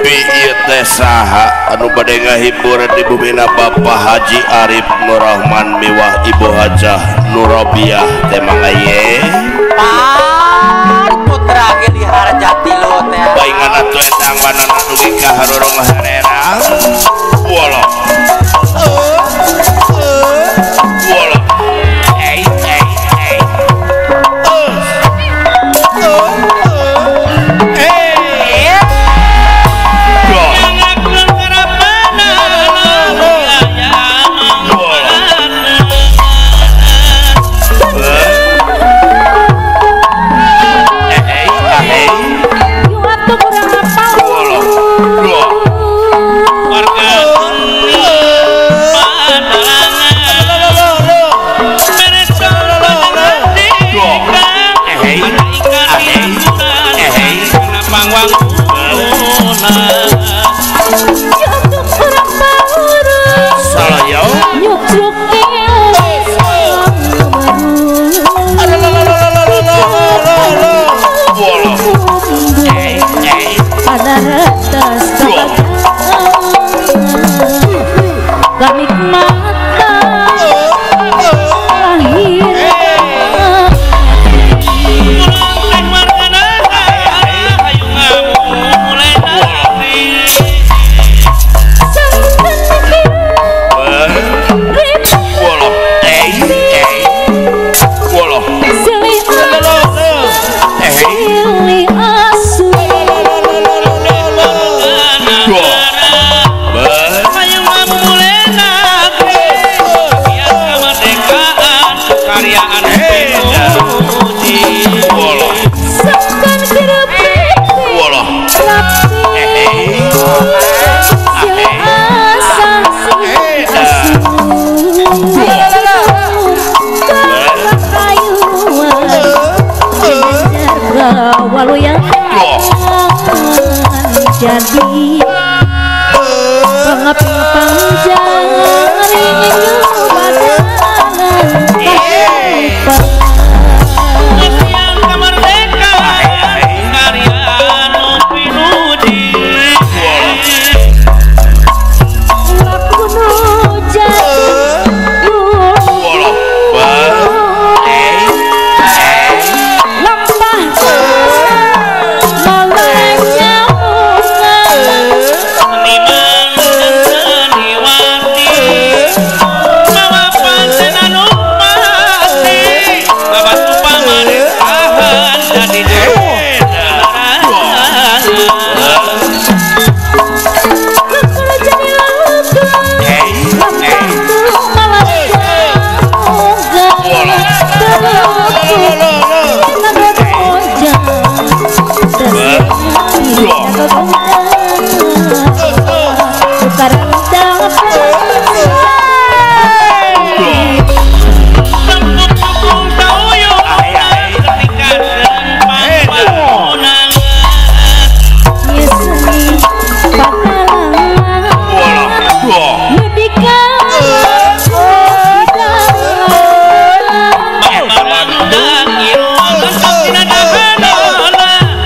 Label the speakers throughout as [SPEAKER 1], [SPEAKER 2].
[SPEAKER 1] Mimpi ieu teh saha anu bade ngahibur di bumina Bapak Haji Arif Nurrahman miwah Ibu Hajah Nurabiah teh mangga ye.
[SPEAKER 2] Pan putra Gili Harjati lo teh.
[SPEAKER 1] Baingan atuh eta angwanana dugi ka harurung harerang. Woloh. Woloh. Ei ei ei.
[SPEAKER 3] Jadi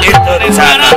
[SPEAKER 1] Itu di sana.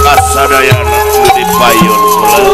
[SPEAKER 1] Kasadayana nu dipayun kula.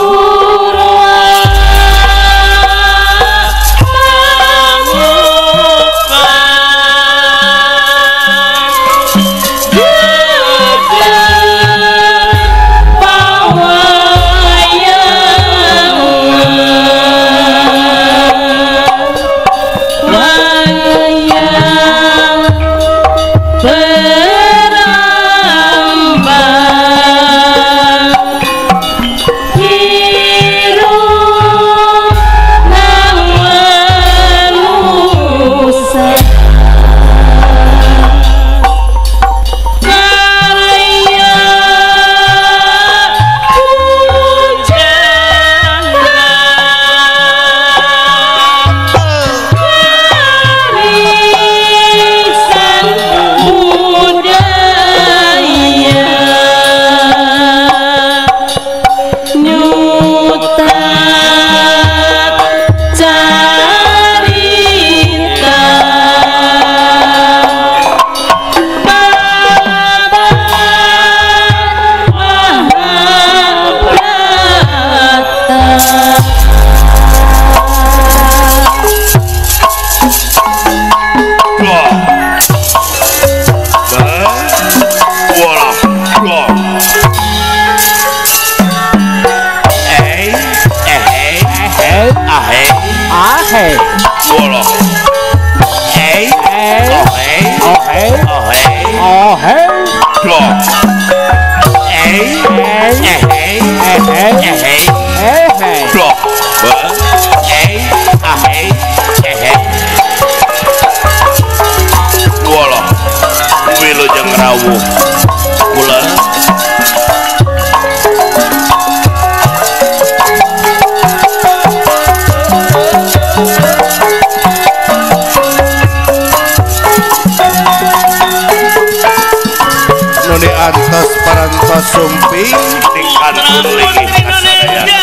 [SPEAKER 4] Antos parantos sumping
[SPEAKER 1] di kantun lagi kasadayana.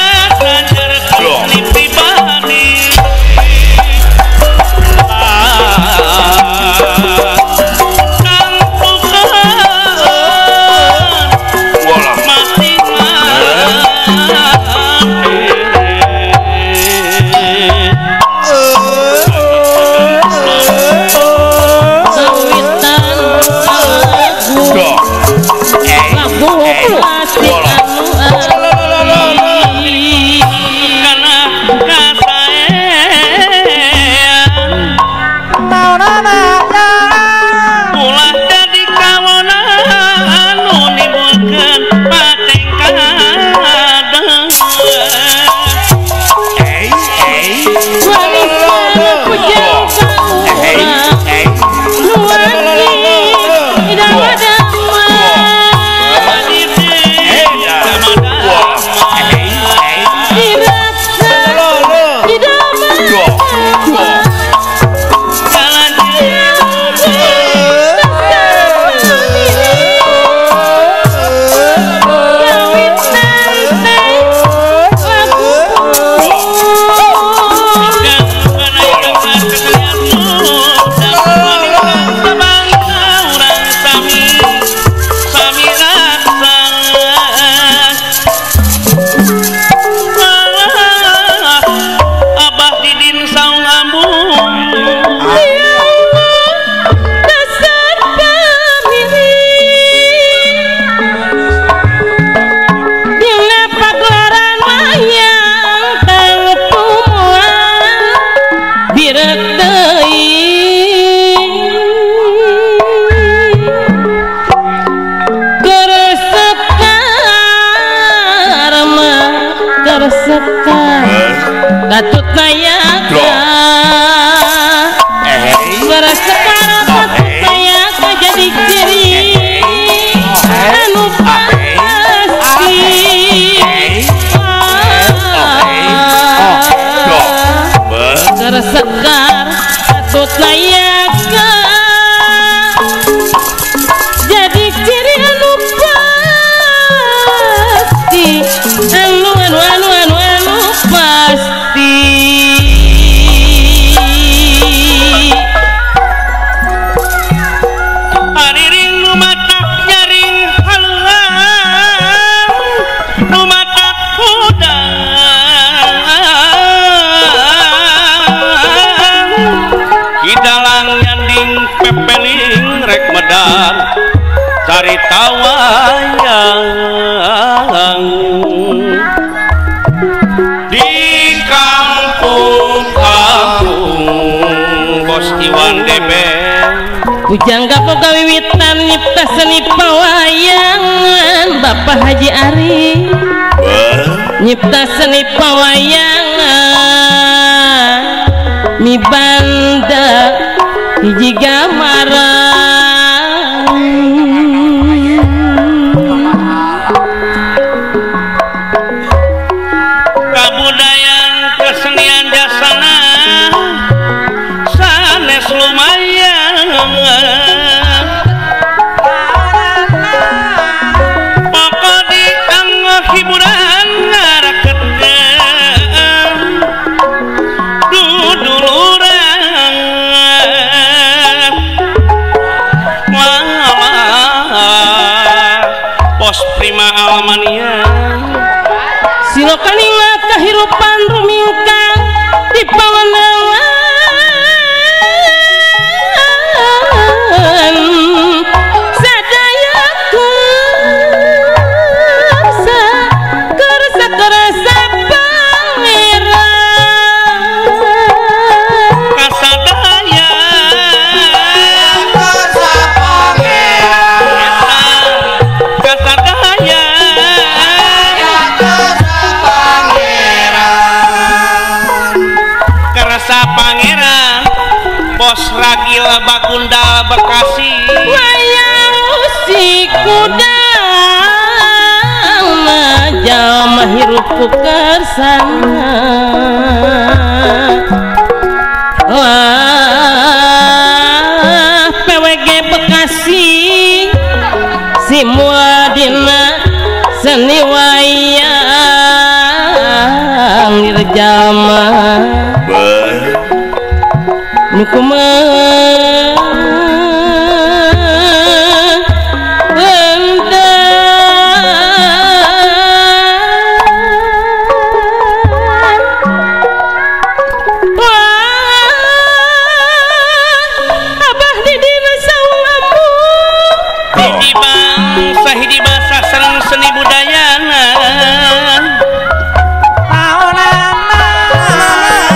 [SPEAKER 3] Jadi ciri anu pasti, anu anu anu anu anu pasti.
[SPEAKER 1] wayang di kampung-kampung Bos Iwan Debe
[SPEAKER 3] Bujangga boga wiwitan nyipta seni pawayangan Bapak Haji Ari nyipta seni pawayangan mibanda hiji gambaran
[SPEAKER 1] kabudayaan kesenian jasana sanes lumayan pokok dianggo hiburan ngaraketkeun duduluran malah Bos Prima Almania
[SPEAKER 3] silokaninga kahirupan rumingkang di pawenangan sadaya kursa kersa kersa pangeran
[SPEAKER 1] kasadaya
[SPEAKER 2] kersa pangeran
[SPEAKER 1] kasadaya
[SPEAKER 2] kersa pangeran
[SPEAKER 1] kersa pangeran Bos Ragil Bagunda Bekasi
[SPEAKER 3] wayang si kuda jalma hirup ku kersana wah PWG Bekasi si muadina seni wayang jalma nu kumaha abah di dina saung ambu
[SPEAKER 1] hiji bangsa hiji basa sareng seni budayana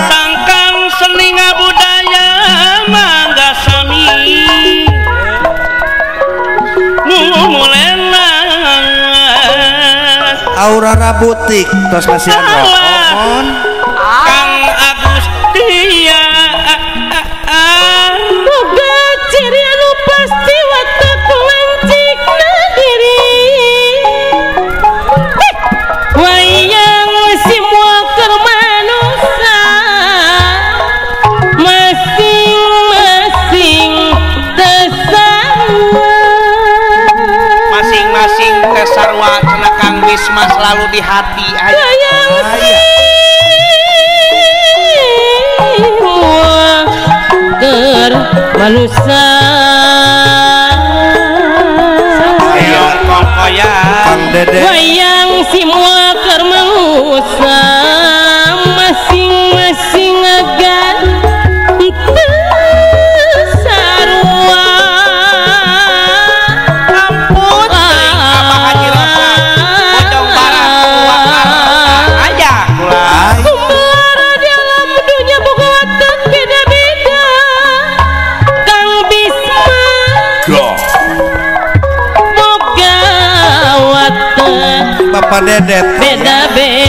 [SPEAKER 1] tangkang seni ngabudaya mangga sami mumulena
[SPEAKER 4] Aurora Butik tos masihan rokok
[SPEAKER 1] Kang Agustia
[SPEAKER 3] boga ciri anu pasti watak lancikna diri wayang si moal keur manusa masing-masing teu sarua
[SPEAKER 1] masing-masing teh sarua cenah Kang Bisma selalu di hati aya
[SPEAKER 3] wayang si moal keur manusa
[SPEAKER 1] Hoyong kongkoyan
[SPEAKER 4] Kang Dede
[SPEAKER 3] wayang si moal keur manusa masing-masing agan teu sarua
[SPEAKER 1] ampun teuing Abah Haji Rosan Bojong Barat Purwakarta aya kula
[SPEAKER 3] Kumbara dalam dunia boga watak beda-beda Kang Bisma boga watak
[SPEAKER 4] Bapak Dedet
[SPEAKER 3] beda-beda.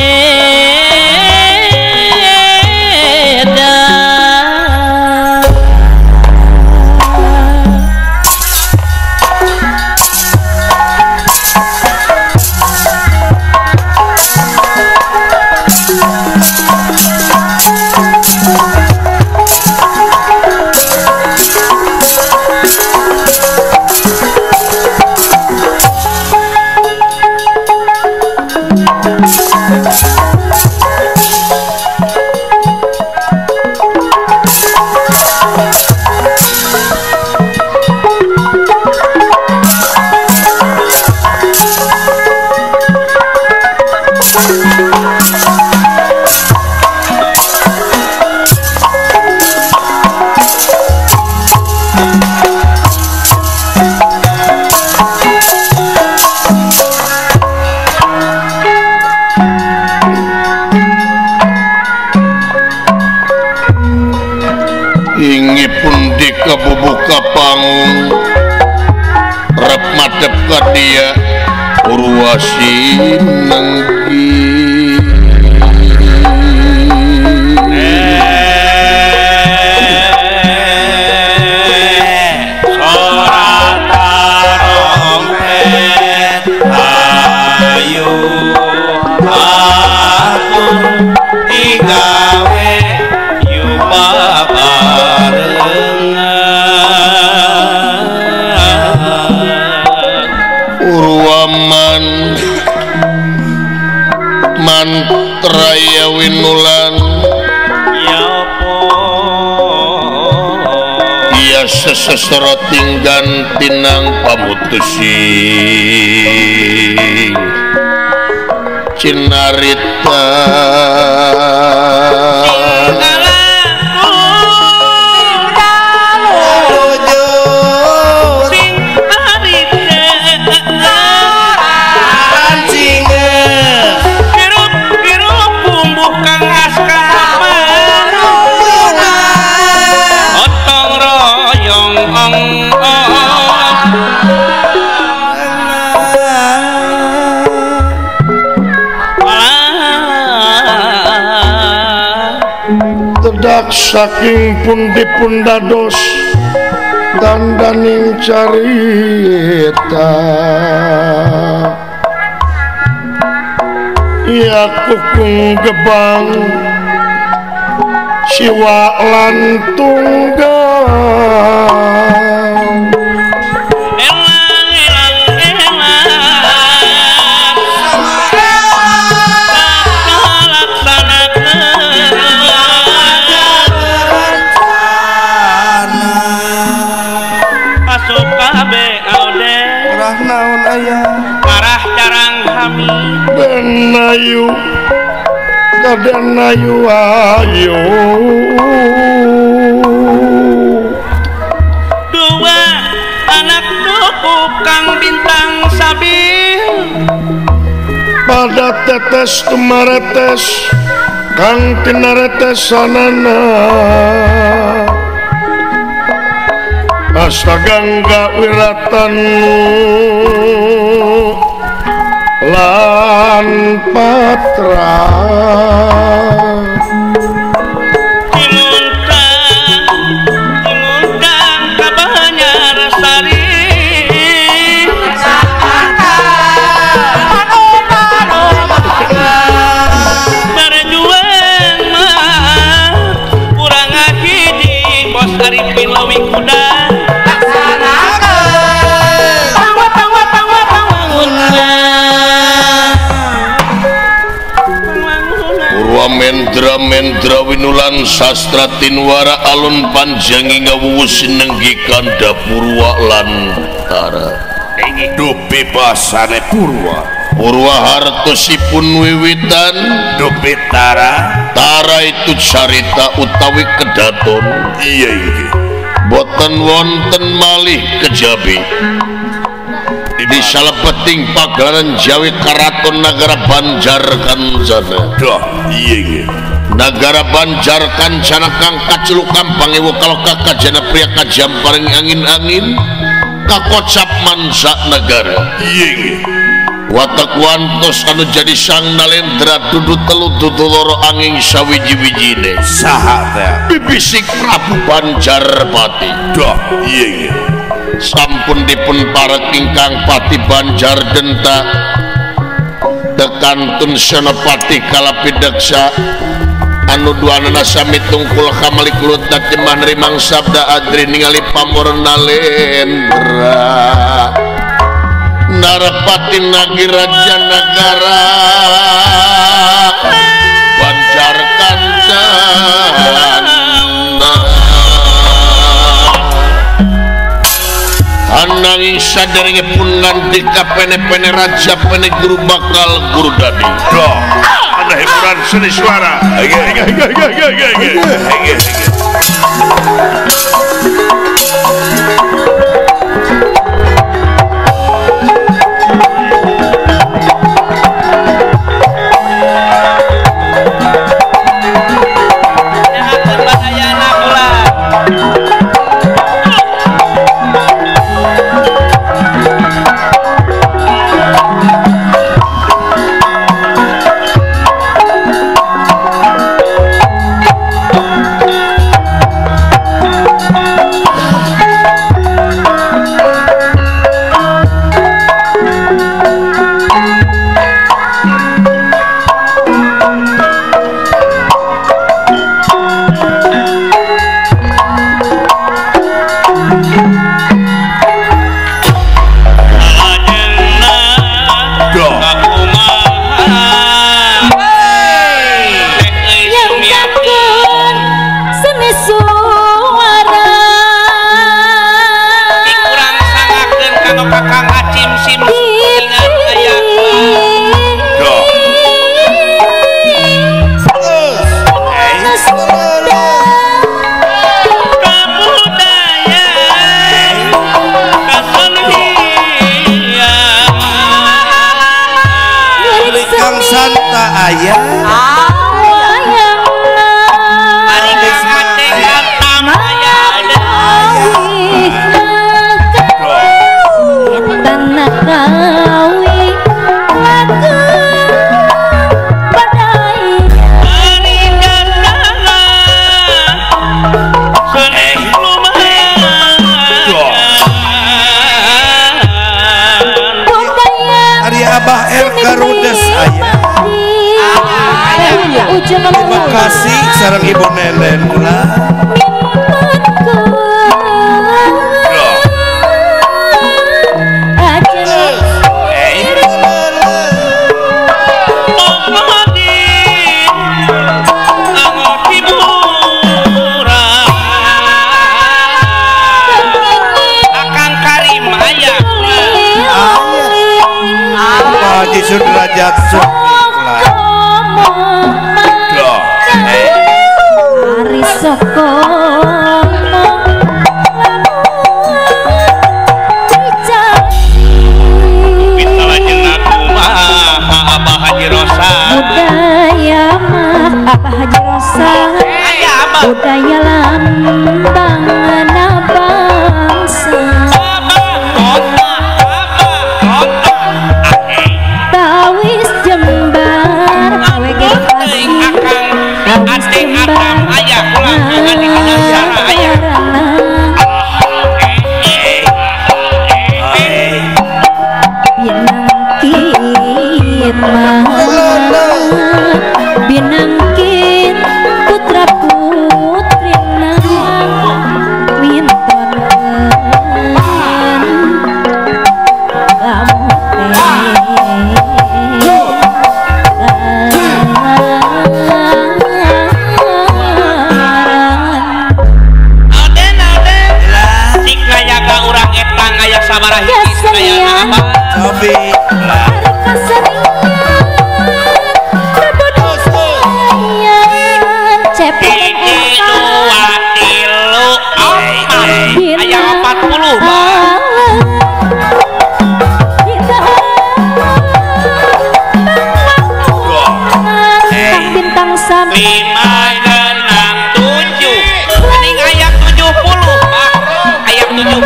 [SPEAKER 5] Pasinenggi mantraya winulan ya sesesoroting gantinang pamutusing cinarita saking pundi-pun dados dandaning carita ya kukung gebang siwa lan tunggal Denayu kadenayu ayu
[SPEAKER 3] dua anak duku kang bintang sabil
[SPEAKER 5] pada tetes tumaretes kang tinaretes sanana astagangga wiratanu lan patra
[SPEAKER 3] Timuntang ka Banjarsari berjuang mah kurang hiji bos Arifin leuwih kuda
[SPEAKER 5] Mendra mendra winulan sastra tinwara alun panjangi ngawuwu sinenggi kanda purwa lan tara
[SPEAKER 1] dupi basane purwa
[SPEAKER 5] purwa hartosipun wiwitan
[SPEAKER 1] dupi tara
[SPEAKER 5] tara itu carita utawi kedaton
[SPEAKER 1] iya inggih
[SPEAKER 5] boten wonten malih kejabi di salebeting pagelaran Jawi Karaton Nagara Banjar Kancana.
[SPEAKER 1] Duh, iya nggih.
[SPEAKER 5] Nagara Banjar Kancana kang kaculukan pangewu kaloka kajana pria kajamparing angin-angin kakocap mansa nagara.
[SPEAKER 1] Iya nggih.
[SPEAKER 5] Watak wantos anu jadi sang nalendra dudu telu dudu loro angin sawiji-wijine.
[SPEAKER 1] Saha teh?
[SPEAKER 5] Bibisik Prabu Banjarpati.
[SPEAKER 1] Duh, iya nggih.
[SPEAKER 5] Sampun dipun parek ingkang pati Banjar Denta tekantun Senopati Kalapidaksa anu duanana sami tungkul kamalik lutat jemah nerimang sabda adri ningali pamor nalendra narapati nagi raja nagara Banjar Kancana. Ananging saderengipun ngandika pene-pene raja pene guru bakal guru dadi.
[SPEAKER 1] Duh, ada hiburan seni suara.
[SPEAKER 4] Santa aya.
[SPEAKER 3] Ari geus mateng atam aya.
[SPEAKER 6] Tanah kawi lagu badai
[SPEAKER 4] Ari Abah R Karudes aya. Terima kasih sareng Ibu Nenen ulah. Haji Sudrajat Sukla.
[SPEAKER 6] Ari soko budaya mah Abah Haji Rosa, budaya lambang bangsa. Tawis jembar awege pasti, tawis jembar binangkit mah binangkit putra putrina winton
[SPEAKER 3] Aden aden cik ngayaga urang etang aya sabaraha hiji sadayana Abah.
[SPEAKER 4] Cobi lah.
[SPEAKER 3] Hiji dua tilu opat aya 40 Bah.
[SPEAKER 6] Bintang sama
[SPEAKER 3] 5 6 7 mending aya 70 Bah. Aya 70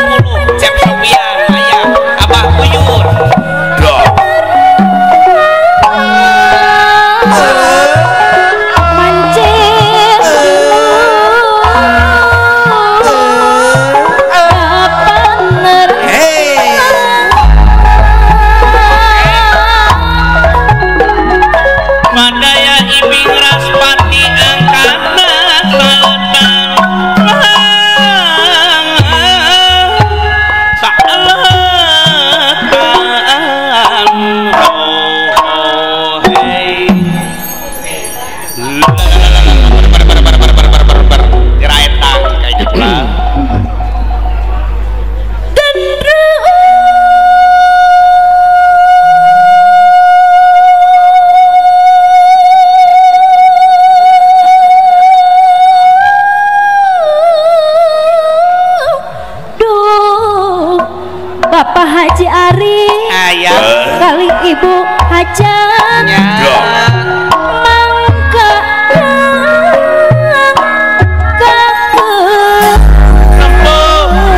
[SPEAKER 3] Cep Sopian aya Abah Uyun.
[SPEAKER 6] Bapak Haji Ari kali Ibu Hajat mangka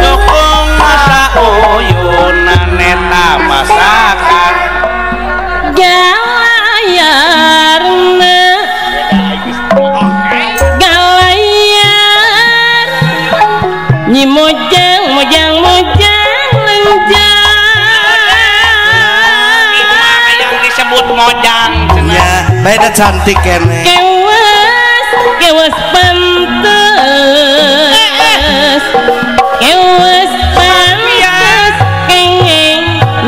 [SPEAKER 3] dukung masa uyunan neta masakan
[SPEAKER 7] galayarna galayar nyi mojang mojang mojang lenjang
[SPEAKER 3] yang disebut mojang
[SPEAKER 4] ya beda cantik kene
[SPEAKER 7] kewas kewas pantes kewas pantes kengeng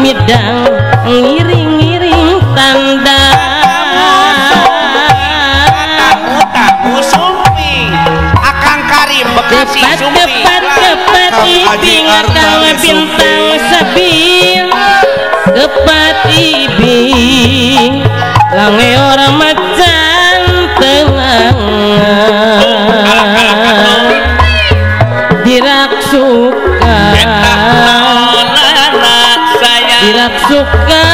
[SPEAKER 7] midang ngiring-ngiring tanda
[SPEAKER 3] tamu sumping Akang Karim Bekasi sumping
[SPEAKER 7] kepat kepat ibing atau bintang sabil kepat ibing lange orang macan telangan diraksukan diraksukan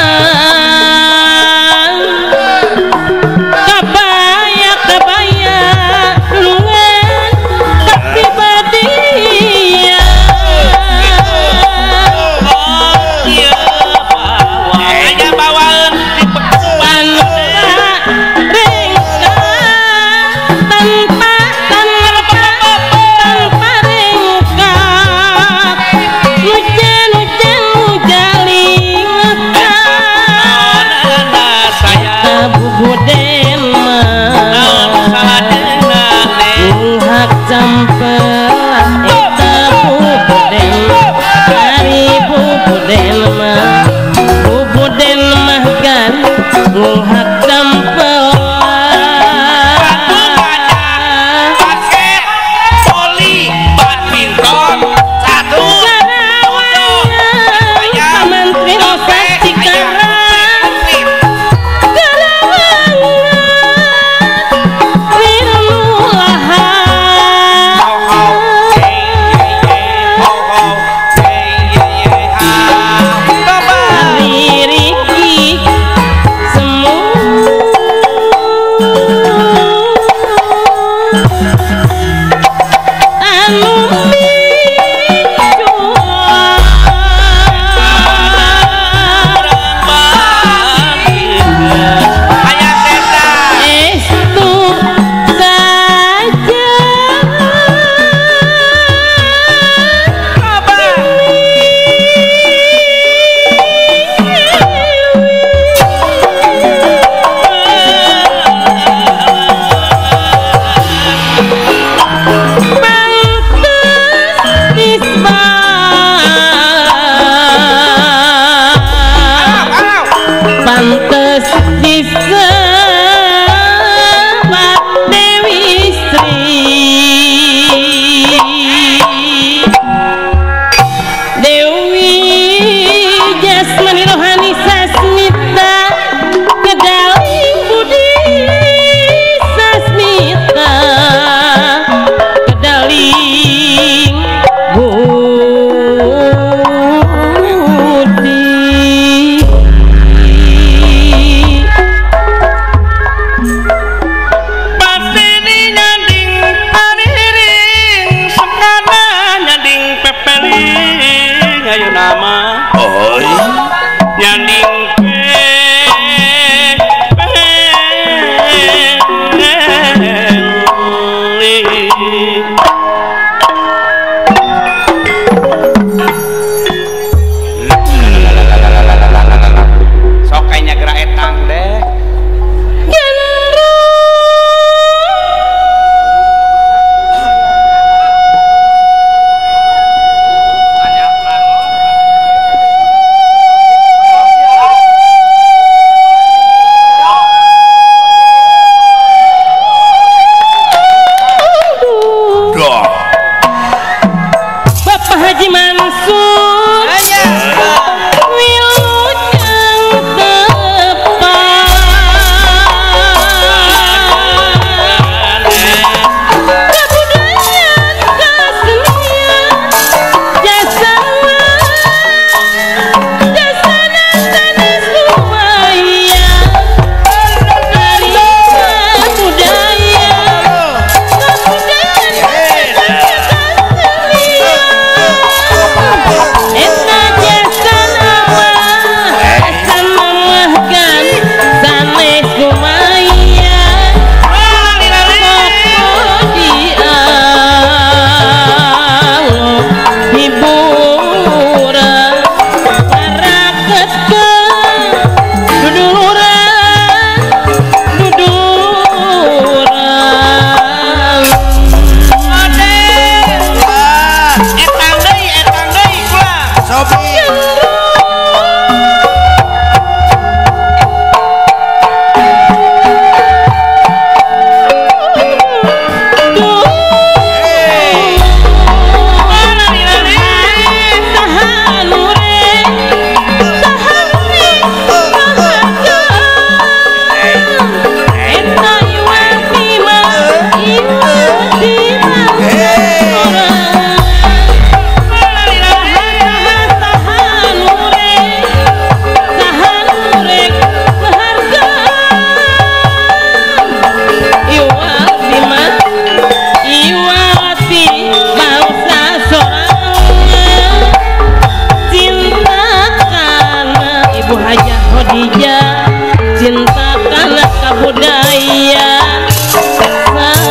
[SPEAKER 7] Budaya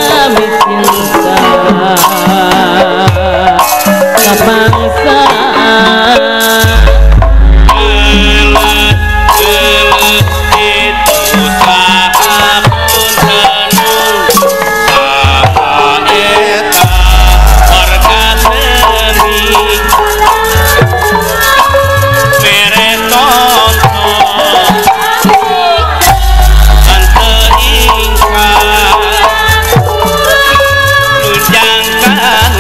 [SPEAKER 7] sami cinta kebangsaan.
[SPEAKER 3] Itu saha pun saha eta warga seni mere tonton tante ingkang nunjangkan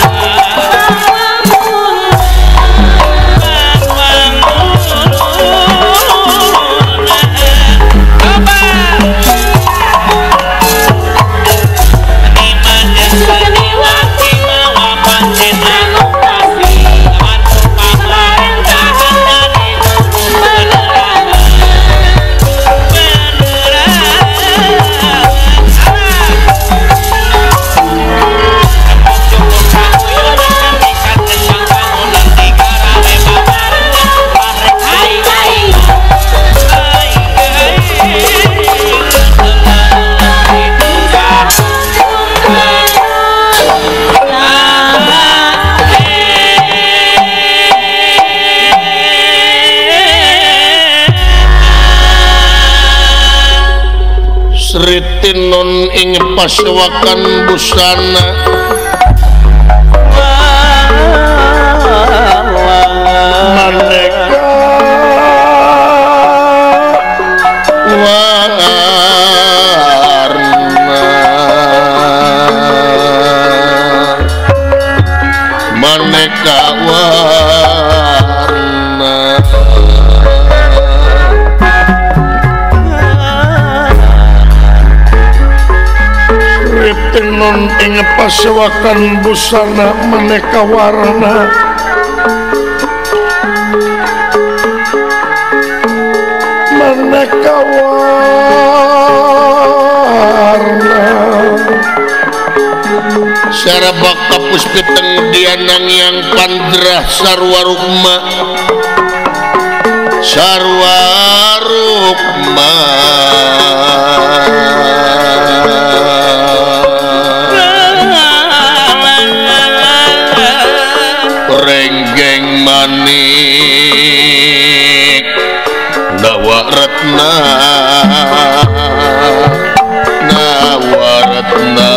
[SPEAKER 5] Sri Tinun ing pasewakan busana maneka warna maneka warna. Tenun ing pasewakan busana maneka warna maneka warna. Sarabaka puspiteng dianang yang pandrah sarwa rukma sarwa rukma. Renggeng manik Nawaratna Nawaratna.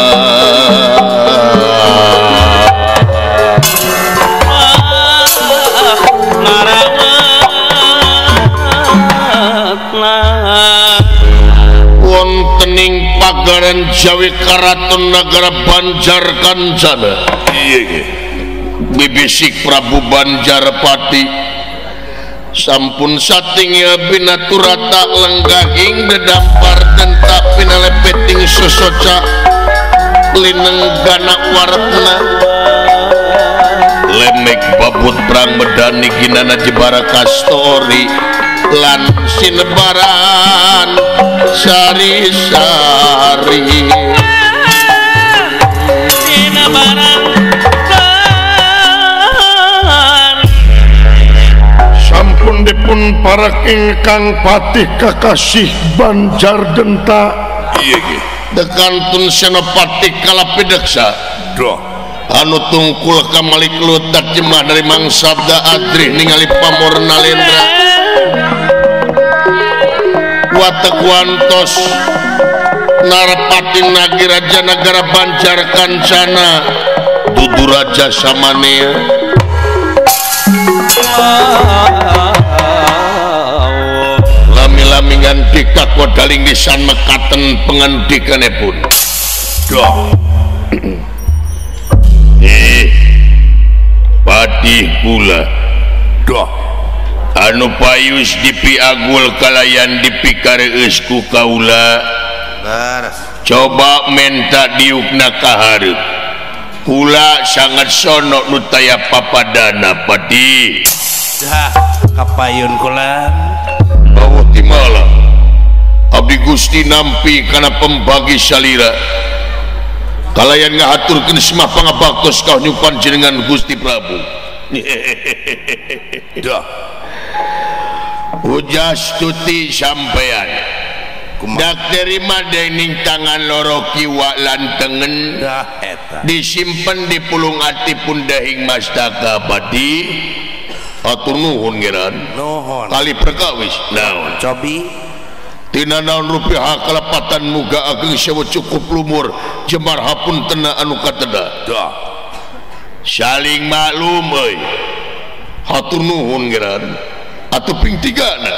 [SPEAKER 5] Wonten ing pagaran Jawi Karaton Nagara Banjar Kancana. Iya nggih. Bibisik Prabu Banjarpati sampun satingil binaturata lenggahing dedampar tentak pinalepeting sosoca linenggana waretna lemek babut perang medani ginana jebara kastori lan sinebaran sari-sari
[SPEAKER 3] sinebaran.
[SPEAKER 8] Sampun dipun para ingkang patih kakasih Banjar Genta.
[SPEAKER 1] Iya nggih.
[SPEAKER 5] Dekantun Senopati Kalapideksa.
[SPEAKER 1] Doh.
[SPEAKER 5] Anu tungkul kamalik lutak jemah dari Mang Sabda Adrih ningali pamor Nalendra. Watek wantos narapati nagiraja nagara Banjar Kancana dudu raja samanea. Lami-lami ngandika kodaling lisan mekaten pengandikanipun.
[SPEAKER 1] Doh.
[SPEAKER 5] Patih kula.
[SPEAKER 1] Doh.
[SPEAKER 5] Anu payus dipiagul kalayan dipikareus ku kaula. Coba menta diukna kahareup. Kula sangat sono nu taya papadana patih.
[SPEAKER 4] Dah kapayun kula.
[SPEAKER 5] Bawuh timala. Abdi Gusti nampi kana pembagi salira. Kalayan ngahaturkeun semah pangabaktos ka panjenengan Gusti Prabu.
[SPEAKER 1] Dah.
[SPEAKER 5] Ujastuti sampean. Dak terima dening tangan loro kiwa lan tengen disimpen di pulung ati pun dahing mastaka pati atur nuhun ngeran
[SPEAKER 4] nuhun
[SPEAKER 5] kali perkawis naon
[SPEAKER 4] cobi
[SPEAKER 5] tina naon rupiah kalepatan muga ageng sewu cukup lumur jemar hapun tena anu kateda
[SPEAKER 1] dah
[SPEAKER 5] saling maklum euy hatur nuhun ngeran atuh ping tigana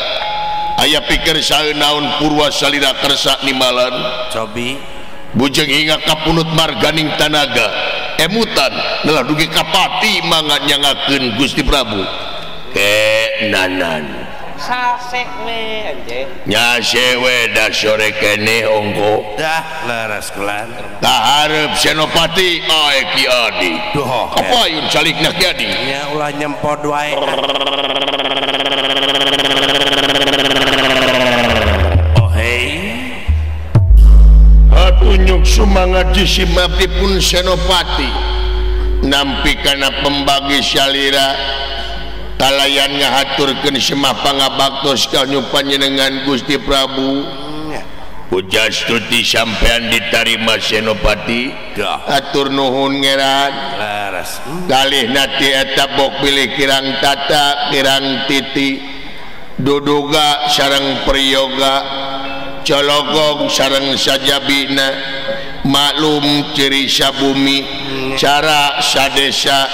[SPEAKER 5] aya pikir saeun naon purwa salira kersa nimalan
[SPEAKER 4] cobi
[SPEAKER 5] bujeng hingga kapunut marganing tanaga emutan nelah dugi kapati mangga nyangakeun Gusti Prabu kenanan
[SPEAKER 3] sasek we anjeun
[SPEAKER 5] nyase we da sore keneh ongko
[SPEAKER 4] dah leres kulan
[SPEAKER 5] tahareup Senopati ae Ki Adi
[SPEAKER 4] duh
[SPEAKER 5] kapayun calikna Ki Adi
[SPEAKER 4] nya ulah nyempod wae
[SPEAKER 1] oh hei
[SPEAKER 5] atunyuk sumangat jisimapipun Senopati nampi kana pembagi salira kalayan ngahaturkeun semah pangabaktos ka panjenengan Gusti Prabu pujastuti sampean ditarima Senopati atur nuhun ngeran
[SPEAKER 4] leres
[SPEAKER 5] kalih nati eta bok pilih kirang tata kirang titi duduga sareng priyoga cologong sareng sajabina maklum ciri sabumi cara sadesa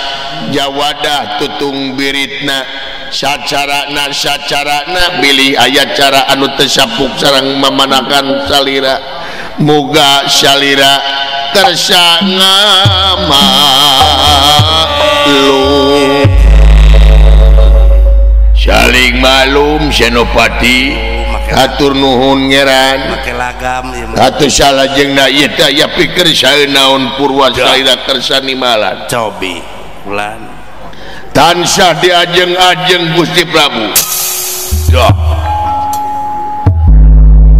[SPEAKER 5] jawadah tutung biritna sacarana sacarana bilih aya cara anu teu sapuk sareng mamanakan salira muga salira kersa ngamaklum saling maklum Senopati atur nuhun ngeran
[SPEAKER 4] make lagam ieu
[SPEAKER 5] atuh salajengna ieu teh aya pikir saeun naon purwa salira kersa nimalan
[SPEAKER 4] cobi ulan
[SPEAKER 5] tansah diajeng-ajeng Gusti Prabu
[SPEAKER 1] dah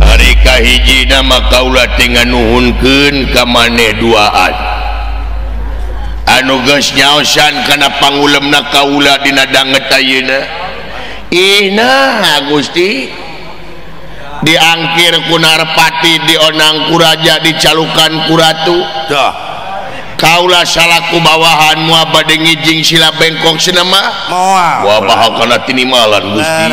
[SPEAKER 5] ari kahijina mah kaula teh nganuhunkeun ka maneh duaan anu geus nyaosan kana pangulemna kaula dina danget ayeuna ih nah Gusti diangkir ku Narpati dionang ku raja dicalukan ku ratu
[SPEAKER 4] dah
[SPEAKER 5] kaula salaku bawahan moal bade ngijing sila bengkok sinema
[SPEAKER 4] moal
[SPEAKER 5] wah kana tinimalan Gusti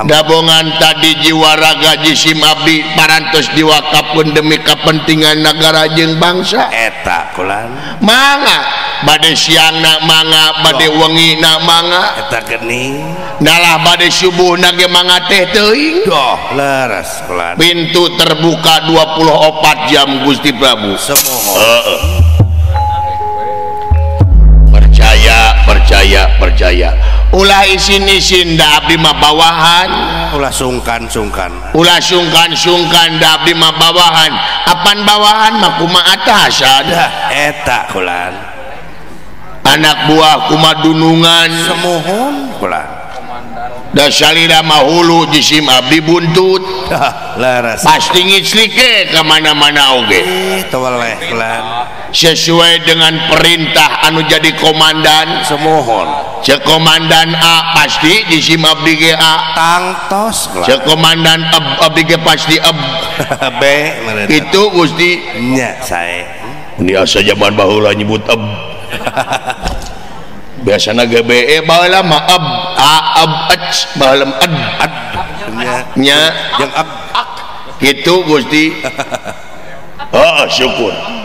[SPEAKER 5] dabongan tadi jiwa raga jisim abdi parantos diwakafkeun demi kepentingan nagara jeung bangsa
[SPEAKER 4] eta kulan
[SPEAKER 5] mangga bade siangna mangga bade wengina mangga
[SPEAKER 4] eta geuning
[SPEAKER 5] nalah bade subuhna ge mangga teh teuing
[SPEAKER 4] doh leres kulan
[SPEAKER 5] pintu terbuka 24 jam Gusti Prabu
[SPEAKER 4] semoho
[SPEAKER 5] percaya percaya percaya ulah isin-isin da abdi mah bawahan
[SPEAKER 4] ulah sungkan-sungkan
[SPEAKER 5] ulah sungkan-sungkan da abdi mah bawahan apan bawahan mah kumaha atasan
[SPEAKER 4] eta kulan
[SPEAKER 5] anak buah kumaha dunungan
[SPEAKER 4] semohon kulan
[SPEAKER 5] da salira mah hulu jisim abdi buntut
[SPEAKER 4] leres
[SPEAKER 5] pasti ngiclike ka mana-mana oge
[SPEAKER 4] teweleh kulan
[SPEAKER 5] sesuai dengan perintah anu jadi komandan
[SPEAKER 4] semohon
[SPEAKER 5] cek komandan A pasti jisim abdi ge A
[SPEAKER 4] tangtos
[SPEAKER 5] cek komandan abdi ge pasti B
[SPEAKER 4] B
[SPEAKER 5] itu Gusti
[SPEAKER 4] nya sae
[SPEAKER 5] ini asa zaman baheula nyebut eb biasana GBE baheula mah eb A eb h baheula ed
[SPEAKER 4] ad
[SPEAKER 5] nya
[SPEAKER 4] jeung ab
[SPEAKER 5] kitu Gusti heeh syukur